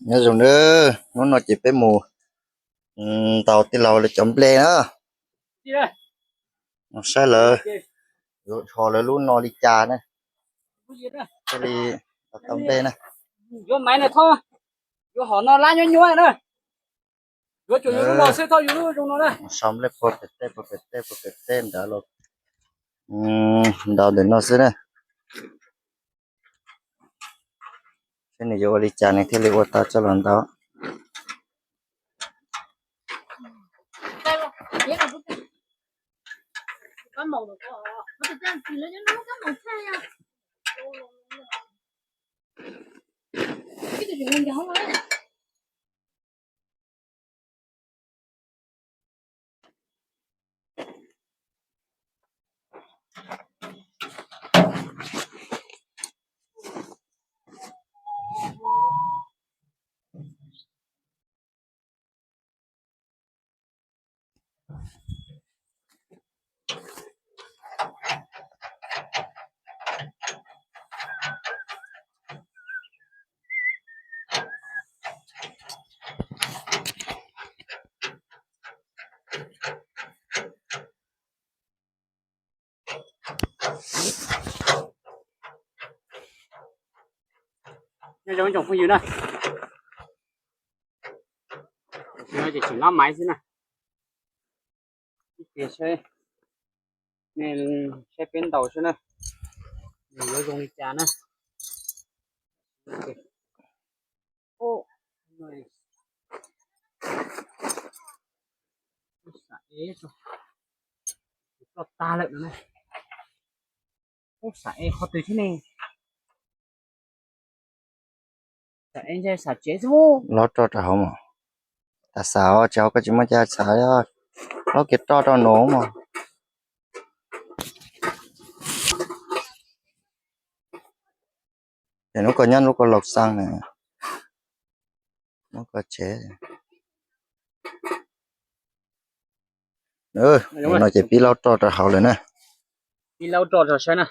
Nyob zoo nawb, hnub no ces peb mus ntaus tij laug lawv cov nplej na. Mus saib lawv yuav dhos lawv lub no li cas na. Thiaj li tau nplej na. Yuav maiv na, yuav hom no lab nyuab nyuab na. Yuav tsum yuav lub no xwb, txhob yuav lub zoo no na. Sau nplej puag pem teb, puag pem teb, puag pem teb ntawd los ntaus ntawm no xwb na. Seb nws yuav ua li cas nws thiaj li ua tau coj los ntaus. Nyob zoo ib tsoom phooj ywg na, ces tseem nab maiv xwb na. Ib pliag saib, nej saib peb ntaus saib na, nws yuav zoo li cas na. Ploj tag lawm no. Ub, sam es qhov twg thiab ne? Sam es ntshe sam tsev xwb. Lob roj rau hauv mas. Tas xav os, tsis hauv koj tsis muaj cai xav, lob kiag roj rau nov mas. Ces hnub koj nyob hnub koj laus xaj na, hnub koj tsev. No ces pib laub roj rau hauv lawm na. Pib laub roj rau saib na.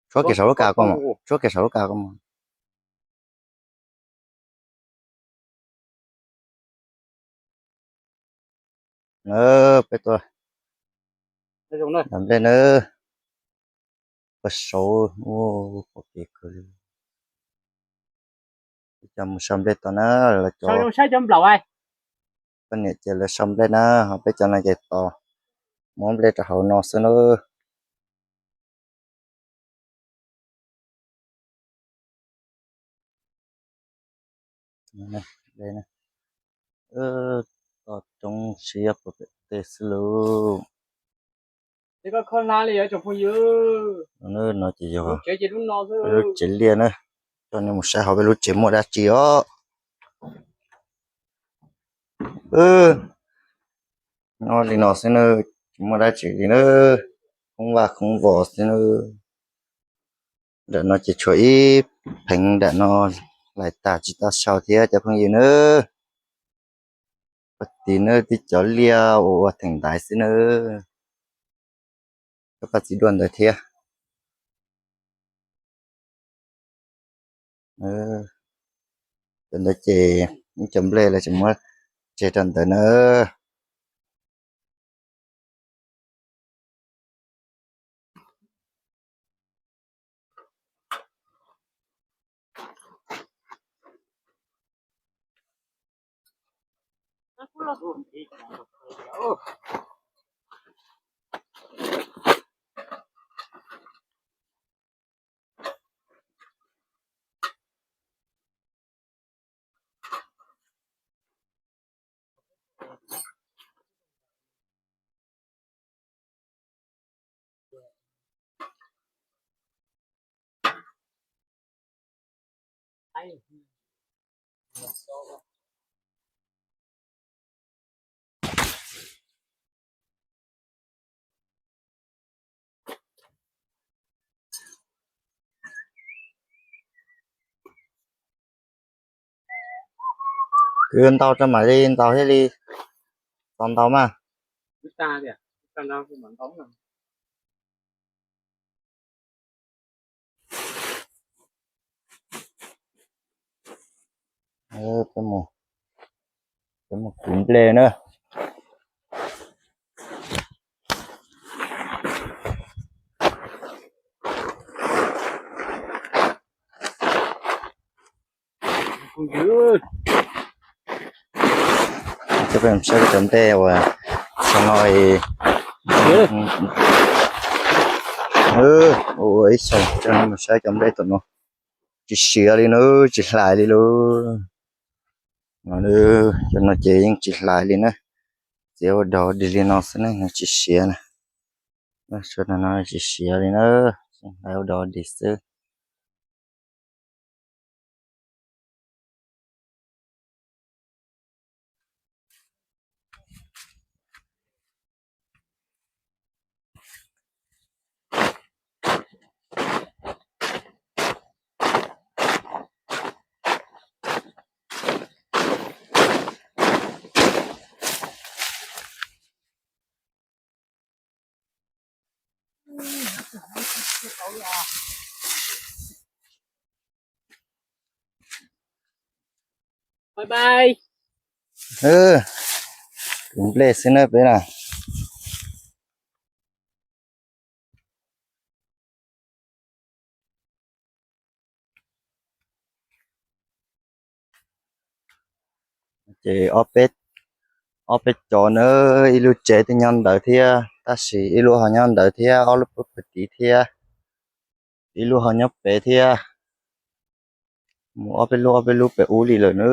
Tshuab kiag saum lub kas koj mus, tshuab kiag saum lub kas koj mus. Peb tuaj nplej na, peb saud, peb cov mus sau nplej tos na, lawv cov, poj niam ces lawv sau nplej na, ho peb cov no ces tos muab nplej rau hauv no xwb na. Toj roob siab puag pem tej xwb lauj. No ces yog lub tsev liaj na, coj nej mus saib hauv peb lub tsev muaj dab tsi os. Nyob li no xwb na, tsis muaj dab tsi li na, khoob vaj khoob vos xwb na. Nram no ces tshuav ib pheev nram no lais tas tsis tau sau thiab cov phooj ywg na. Paj tij na, tib cov liaj ua ua theem ntaiv xwb na. Cov paj txiv duaj ntawd thiab. Cov ntawd ces ib cov nplej lawv tseem muab tseg rau ntawd na. Kwv ntau rau mam li ntaus thiaj li txaus ntau mas. Peb mus kuv nplej na. Coj peb saib cov nplej uas saum no. Ua ib xyoos coj nej mus saib cov nplej tom no. Tsis siav li na, tsis hlais li lauj. No, cov no ces yeej tsis hlais li na. Txiav ua dog dig li no xwb ne, tsis siav na. Sawv daws no tsis siav li na, hlais ua dog dig xwb. Kuv nplej xwb na peb na. Ces ob peb cov na, ib lub tsev twb nyob ntawd thiab, tab sis ib lub ho nyob ntawd thiab, ob lub pw pem tid thiab, ib lub ho nyob pem thiab. Mus ob peb lub ob peb lub pem ub li lawm na.